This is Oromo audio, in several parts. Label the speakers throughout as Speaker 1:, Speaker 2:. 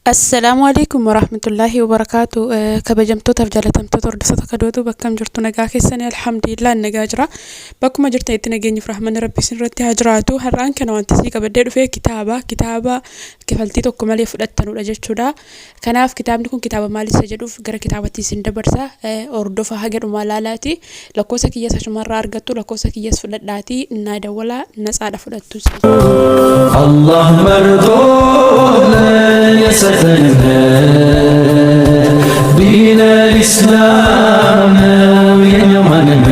Speaker 1: Assalaamu alaikum warahmatullaahi wabarakaatu. Kabajamtootaaf jaalatamtoota hordoftoota kadootu, bakkam jirtu? Nagaa keessanii? Alhamdulillah, nagaa jira. Bakkuma jirtanitti nageenyi fi rahmanni Rabbii isin irratti haa jiraatu. Har'aan kana wanti isinii qabadhee dhufee kitaaba kafaltii tokko malee fudhattanudha jechuudha. Kanaaf kitaabni kun kitaaba maal isa jedhuuf gara kitaabatti isin dabarsa. Hordofa haga dhumaa laalaati. Lakkoofsa kiyyas asumarraa argattu, lakkoofsa kiyyas fudhadhaati naa dawwalaa, natsaadha fudhattu isin.
Speaker 2: አላህ መርጦ የሰጠን ዲን አልኢስላም ነው የኛ ማንነት።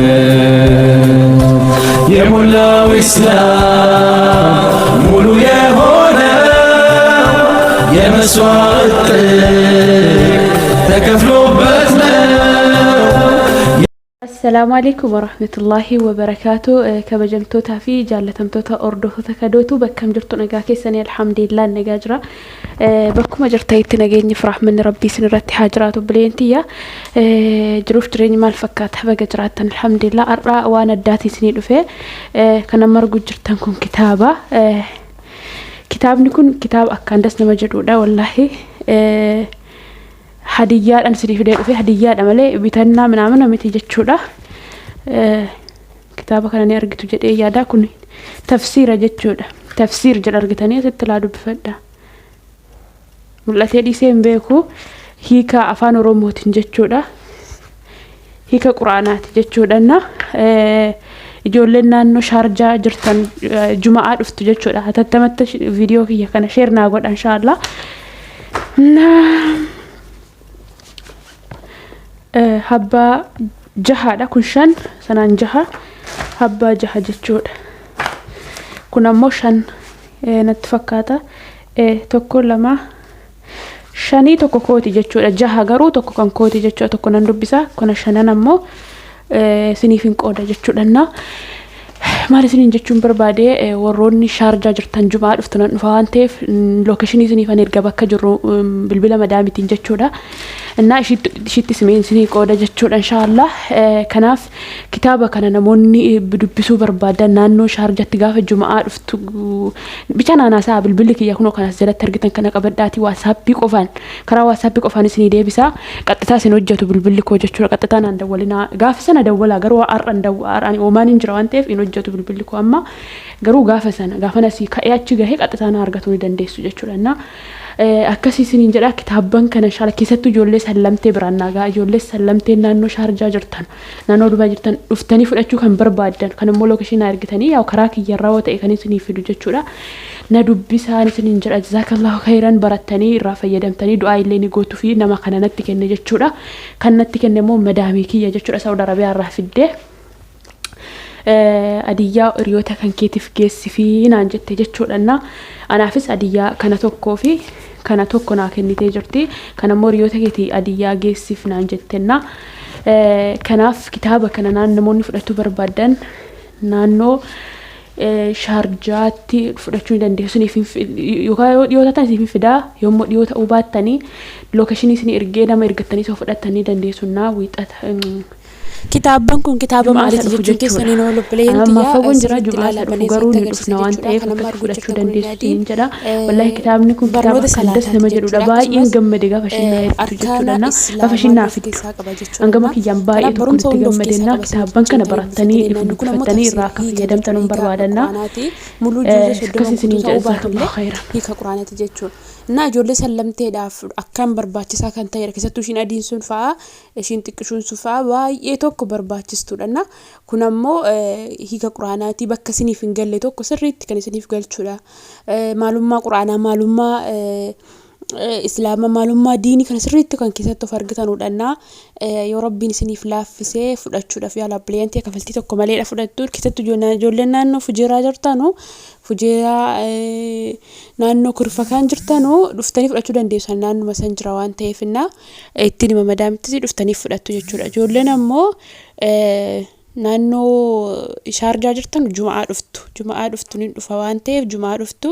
Speaker 2: የሞላው ኢስላም ሙሉ የሆነ የመስዋዕት ጥግ ተከፍሎበት ነው።
Speaker 1: Assalaamu alaikum warahmatullaahi wabarakaatu. Kabajamtootaa fi jaallatamtoota hordoftoota kadootu, bakkam jirtu? Nagaa keessanii? Alhamdulillah, nagaa jira. Bakkuma jirtanitti nageenyi fi rahmanni Rabbii isin irratti haa jiraatu. Bileentiyya, jiruuf jireenyi maal fakkaata? Baga jiraattan. Alhamdulillah, har'a waan addaatiin isinii dhufe. Kan amma arguu jirtan kun kitaaba. Kitaabni kun kitaaba akkaan das nama jedhudha wallaahi. Hadiyyaadhaan isinii fidee dhufe, hadiyyaadha malee bitannaa minaamina miti jechuudha. Kitaaba kana ni argitu jedhee yaada. Kun tafsiira jechuudha. Tafsiir jedha, argitanii? Asitti laa dubbifadha. Mul'atee dhiisee hin beeku. Hiika Afaan Oromootiin jechuudha. Hiika Quraanaati jechuudha. Na ijoolleen naannoo Shaarjaa jirtan Juma'aa dhuftu jechuudha. Hatattamatti viidiyoo kiyya kana share naa godha inshaallah. Na habbaa jahaadha kun, shan sanaan jaha, habbaa jaha jechuudha. Kun ammoo shan natti fakkaata. Tokko, lama, shanii, tokko kooti jechuudha. Jaha garuu tokko kan kooti jechuudha. Tokko nan dubbisa, kuna shanan ammoo siniif hin qooda jechuudha. Na maal isiniin jechuun barbaade, warroonni Shaarjaa jirtan Jumaa dhuftu nan dhufa waan ta'eef, location isiniif an erga, bakka jirru bilbila madaamitiin jechuudha. Innaa ishiitti simeen isinii qooda jechuudha inshaallah. Kanaaf kitaaba kana namoonni dubbisuu barbaadan naannoo Shaarjatti gaafa Jumaa dhuftu bicha naanaasaa, bilbilli kiyya kunoo kanas jalatti argitan kana qabadhaatii WhatsApp qofaan, karaa WhatsApp qofaan isinii deebisa. Qaxxitaa isin hojjetu bilbilli koo jechuudha. Qaxxitaa naan dawwalinaa, gaafa sana dawwalaa. Garuu har'an har'aan oomaan hin jira waan ta'eef hin hojjetu bilbilli koo amma. Garuu gaafa sana, gaafa nasii ka'ee achi gahee, qaxxitaa na argatuu ni dandeessu jechuudha. Innaa akkasii isiniin jedha. Kitaabban kana inshaalla keessattuu ijoollee Sallamtee biraan naagaa, ijoollee Sallamtee naannoo Shaarjaa jirtan, naannoo Dubaa jirtan, dhuftanii fudhachuu kan barbaaddan kan immoo location argitanii yaa karaa kiyyarraa yoo ta'e kan isinii fidu jechuudha. Na dubbisaan isiniin jedha. Jazaakallahu khayran, barattanii irraa fayyadamtanii du'aa illee ni gootu fi nama kana natti kenne jechuudha. Kan natti kenne immoo madaamii kiyya jechuudha, Saudi Arabiyaa irraa fiddee. Adiyyaa hiriyoota kan keetiif geessifii naan jette jechuudha. Na anaafis adiyyaa kana tokkoo fi kana tokko naa kennitee jirti. Kana immoo hiriyoota keetii adiyyaa geessif naan jettenna. Kanaaf kitaaba kana naan namoonni fudhachuu barbaadan naannoo Shaarjaatti fudhachuu ni dandeessu. Yookaan yoo dhiyoo taatan isiniif fidaa, yommuu dhiyoo ta'uu baattanii location isinii ergee nama ergattanii soo fudhattanii dandeessu. Naa wiixata
Speaker 3: Kitaabban kun kitaaba
Speaker 1: Jumaa isa
Speaker 3: maaliiti
Speaker 1: dhufu
Speaker 3: jechuun
Speaker 1: jechuudha.
Speaker 3: keessaniin oolu obboleeyyan
Speaker 1: Amma
Speaker 3: tiyyaa
Speaker 1: fagoon jira,
Speaker 3: sirriitti
Speaker 1: Jumaa isa
Speaker 3: ilaalaa
Speaker 1: dhufu
Speaker 3: banee
Speaker 1: garuu
Speaker 3: isinitti
Speaker 1: ni
Speaker 3: agarsiisa
Speaker 1: dhufna waan
Speaker 3: jechuudha.
Speaker 1: ta'eef
Speaker 3: Kan amma
Speaker 1: akkatti
Speaker 3: arguu
Speaker 1: fudhachuu
Speaker 3: jirtan kun
Speaker 1: dandeessu
Speaker 3: yaadiin
Speaker 1: isiniin jedha. Wallaahi kitaabni kun kitaaba
Speaker 3: barnoota
Speaker 1: akkaan das
Speaker 3: salaataati
Speaker 1: nama jedhudha.
Speaker 3: jechuudha.
Speaker 1: Baay'een
Speaker 3: Akkasumas
Speaker 1: gammade gaafa ishiin naa ergitu
Speaker 3: arkaana
Speaker 1: jechuudha. Na gaafa ishiin
Speaker 3: islaamaa
Speaker 1: naa
Speaker 3: of
Speaker 1: fiddu.
Speaker 3: keessaa qaba jechuudha.
Speaker 1: Hangama kiyyaan baay'ee
Speaker 3: Kanaaf
Speaker 1: tokko
Speaker 3: barumsa
Speaker 1: itti
Speaker 3: hunda of keessaa
Speaker 1: gammadennaa
Speaker 3: qaba
Speaker 1: kitaabban kana
Speaker 3: isinitti
Speaker 1: barattanii
Speaker 3: cimtanii
Speaker 1: if
Speaker 3: kun ammoo
Speaker 1: dubbifattanii irraa
Speaker 3: tafsiira
Speaker 1: akka
Speaker 3: hiika
Speaker 1: fayyadamtan
Speaker 3: jechuudha.
Speaker 1: hin
Speaker 3: Hiika
Speaker 1: barbaadanna.
Speaker 3: Quraanaati. Muluu juuzee 30
Speaker 1: Akkas
Speaker 3: guutuu
Speaker 1: isiniin jedha.
Speaker 3: ta'uu baatullee
Speaker 1: Jazaakallahu khayran.
Speaker 3: hiika Quraanaati jechuudha. Innaa ijoollee Sallamteedhaaf akkaan barbaachisaa kan ta'edha. Keessattuu ishiin adiin sun fa'aa, ishiin xiqqishuun sun fa'aa baay'ee tokko barbaachistuudha. Innaa kun ammoo hiika Quraanaati, bakka isiniif hin galle tokko sirriitti kan isiniif galchuudha. Maalummaa Quraanaa, maalummaa Islaama, maalummaa diinii kana sirriitti kan keessatti of argitanudha. Innaa yoo Rabbiin isiniif laaffisee fudhachuudhaaf yaala obboleeyyan ta'e, kafaltii tokko maleedha fudhattu. Keessattuu ijoolleen naannoo Fujeeraa jirtanu, Fujeeraa naannoo Kurfakaan jirtanu, dhuftanii fudhachuu dandeessu. Naannuma san jira waan ta'eef innaa ittiin hima madaamittis dhuftanii fudhattu jechuudha. Ijoolleen ammoo naannoo Shaarjaa jirtan Juma'aa dhuftu. Juma'aa dhuftu ni dhufa waan ta'eef Juma'aa dhuftu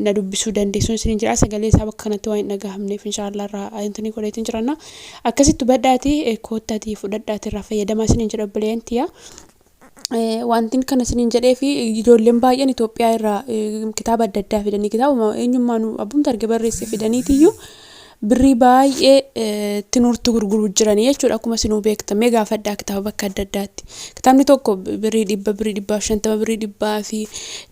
Speaker 3: na dubbisuu dandeessu isiniin jira. Sagalee isaa bakka kanatti waan hin dhagahamneef inshaallah irraa intini godheetiin jiranna. Akkasitti hubadhaatii koottaatii fudhadhaatii irraa fayyadamaa isiniin jedha obboleeyyan tiyya. Wantin kana isiniin jedhee fi ijoolleen baay'een Itoophiyaa irraa kitaaba adda addaa fidanii, kitaabuma eenyummaan abbumti arge barreesse fidaniitiyyuu birrii baay'ee itti gurguruu jiranii jechuudha. Akkuma isinuu beektan, mee gaafadhaa kitaaba bakka adda addaatti. Kitaabni tokko birrii 100, birrii 150, birrii 100 fi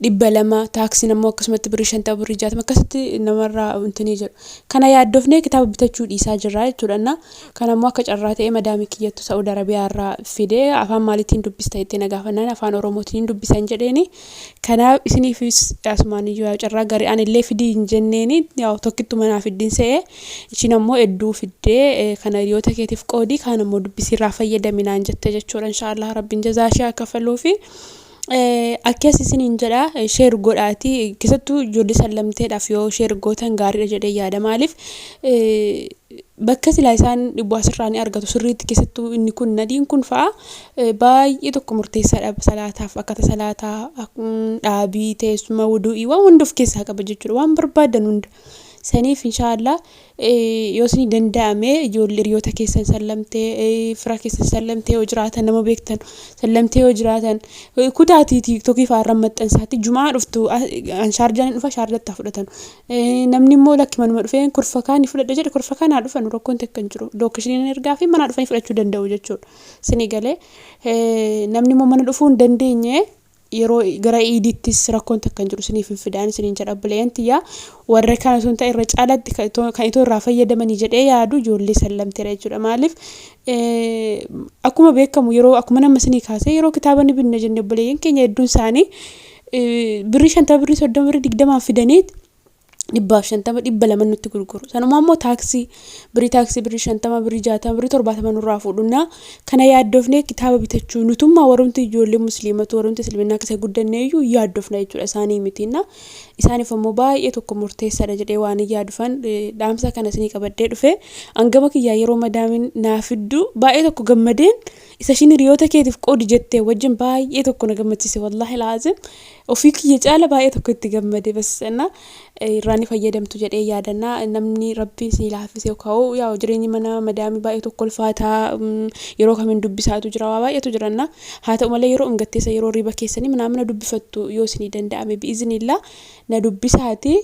Speaker 3: 200, taaksiin ammoo akkasumatti birrii 50, birrii 60 akkasitti namarraa wanti jedhu. Kana yaaddofnee kitaaba bitachuu dhiisaa jirra jechuudha. Kana ammoo akka carraa ta'ee madaamii kiyyattu Saa'ud Arabiyaa irraa fidee, afaan maaliitiin dubbista jettee na gaafannaan, afaan Oromootiin dubbisan jedheeni. Kanaaf isiniifis asumaan iyyuu carraa gaarii, ani illee fidii hin jenneeni, tokkittuma naaf fiddiin se'ee, ishiin ammoo hedduu fiddee, kana hiriyoota keetiif qoodii, kaan ammoo dubbisiirraa fayyadami naan jette jechuudha. Inshaallah Rabbiin jazaa ishee akka kafaluufi. Akkas isiniin jedha, share godhaati, keessattuu ijoollee sallamteedhaaf yoo share gootan gaariidha jedhee yaada. Maaliif, bakka silaa isaan dhibbu asirraa ni argatu sirriitti. Keessattuu inni kun nadiin kun fa'a baay'ee tokko murteessaadha salaataaf. Akkata salaataa, dhaabii, teessuma, wudu'ii, waan hunda of keessaa qaba jechuudha, waan barbaadan hunda. Saniif inshaallah yoo isinii danda'ame, ijoollee hiriyoota keessan sallamtee, fira keessan sallamtee yoo jiraatan, nama beektan sallamtee yoo jiraatan, kutaatii TikTokii fa'aa irra maxxansaatti, jumaa dhuftu an Shaarjaan dhufa, Shaarjatti haa fudhatan. Namni immoo lakki, manuma dhufee kurfa kaan fudhadha jedhe, kurfa kanaa dhufan, rakkoon takka hin jiru. Locationiin ergaa fi manaa dhufanii fudhachuu danda'u jechuudha. Isinii galee? Namni immoo mana dhufuu hin dandeenye, yeroo gara iidittis rakkoon takka hin jiru, isiniif hin fidaan isiniin jedha. Obboleeyyan tiyyaa, warra kana sun ta'e irra caalatti kan itoo irraa fayyadamanii jedhee yaadu ijoollee sallamteedha jechuudha. Maaliif, akkuma beekamu, yeroo akkuma nama isinii kaasee, yeroo kitaaba ni binna jenne, obboleeyyan keenya hedduun isaanii birrii 50, birrii 30, birrii 20 fidanii 150, 200 nutti gurguru. Sanumaa immoo taaksii, birrii taaksii, birrii 50, birrii 60, birrii 70 nurraa fuudhunnaa, kana yaaddofnee kitaaba bitachuu nutummaa, warrumti ijoollee musliimatu, warrumti isliminnaa keessa guddanne iyyuu yaaddofna jechuudha, isaanii mitiinna. Isaaniif ammoo baay'ee tokko murteessaadha jedhee waan hin yaadufan dhaamsa kana isinii qabadhee dhufe. Hangama kiyyaa yeroo madaamin naa fiddu baay'ee tokko gammadeen, isa ishiin hiriyoota keetiif qoodi jettee wajjin baay'ee tokko na gammachiise. Wallaahi laazim, ofii kiyya caala baay'ee tokko itti gammade. Bas na irraa ni fayyadamtu jedhee yaadannaa. Namni Rabbiin isinii laaffise ka'u, yaa jireenyi mana madaamii baay'ee tokko ulfaataa, yeroo kamiin dubbisaatu jira, waa baay'eetu jiranna. Haa ta'u malee, yeroo ungatteessa, yeroo riba keessanii manaamina dubbifattu, yoo isinii danda'ame, bi'iznillaa na dubbisaati,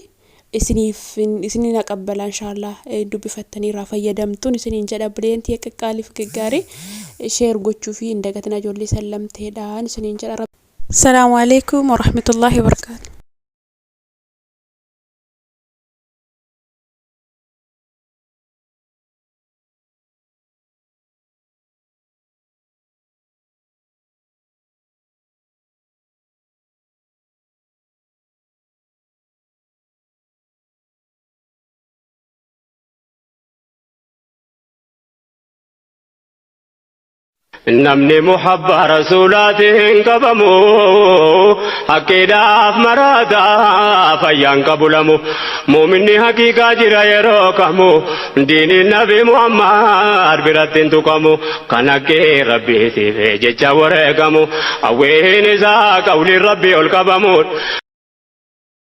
Speaker 3: isiniif isinii na qabbala. Inshaallah dubbifattanii irraa fayyadamtuun isiniin jedha. Bileentii qaqqaaliif gaggaarii share gochuu fi hin dagatina, ijoollee sallamteedhaan isiniin jedha. Salaamu alaikum warahmatullahi wabarakaatu.
Speaker 4: Namni muhabbaa rasuulaatiin qabamu haqqiidhaaf maraataa fayyaan qabulamu. Muuminni haqiiqaa jira yeroo kamu, diiniin Nabi Muhammad biratti hin tuqamu. Kan haqqii Rabbiitiif jecha wareegamu, hawwiin isaa qawliin Rabbii ol qabamuudha.